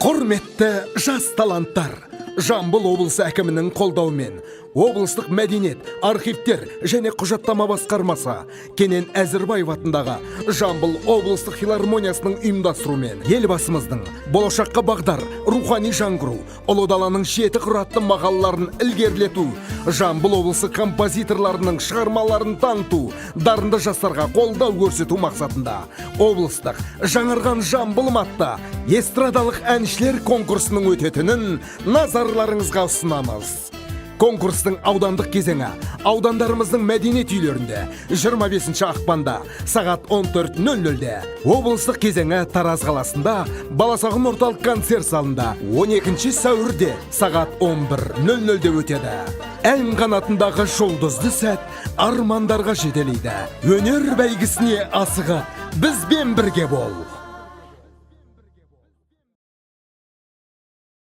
Құрметті жас таланттар! Жамбыл облысы әкімінің қолдауымен облыстық мәдениет, архивтер және құжаттама басқармасы Кенен Әзірбаев атындағы Жамбыл облыстық филармониясының ұйымдастыруымен елбасымыздың «Болашаққа бағдар», «Рухани жаңғыру», «Ұлы даланың жеті қыры» атты мақалаларын ілгерілету, Жамбыл облысы композиторларының шығармаларын таныту, дарынды жастарға қолдау көрсету мақсатында облыстық «Жаңарған Жамбылым» атты эстрадалық әншілер конкурсының өтетінін назарларыңызға ұсынамыз. Конкурстың аудандық кезеңі аудандарымыздың мәдениет үйлерінде 25 ақпанда сағат 14.00-де, облыстық кезеңі Тараз қаласында Баласағұн орталық концерт залында 12 сәуірде сағат 11.00-де өтеді. Ән қанатындағы жұлдызды сәт армандарға жетелейді. Өнер бәйгісіне асығып, бізбен бірге бол.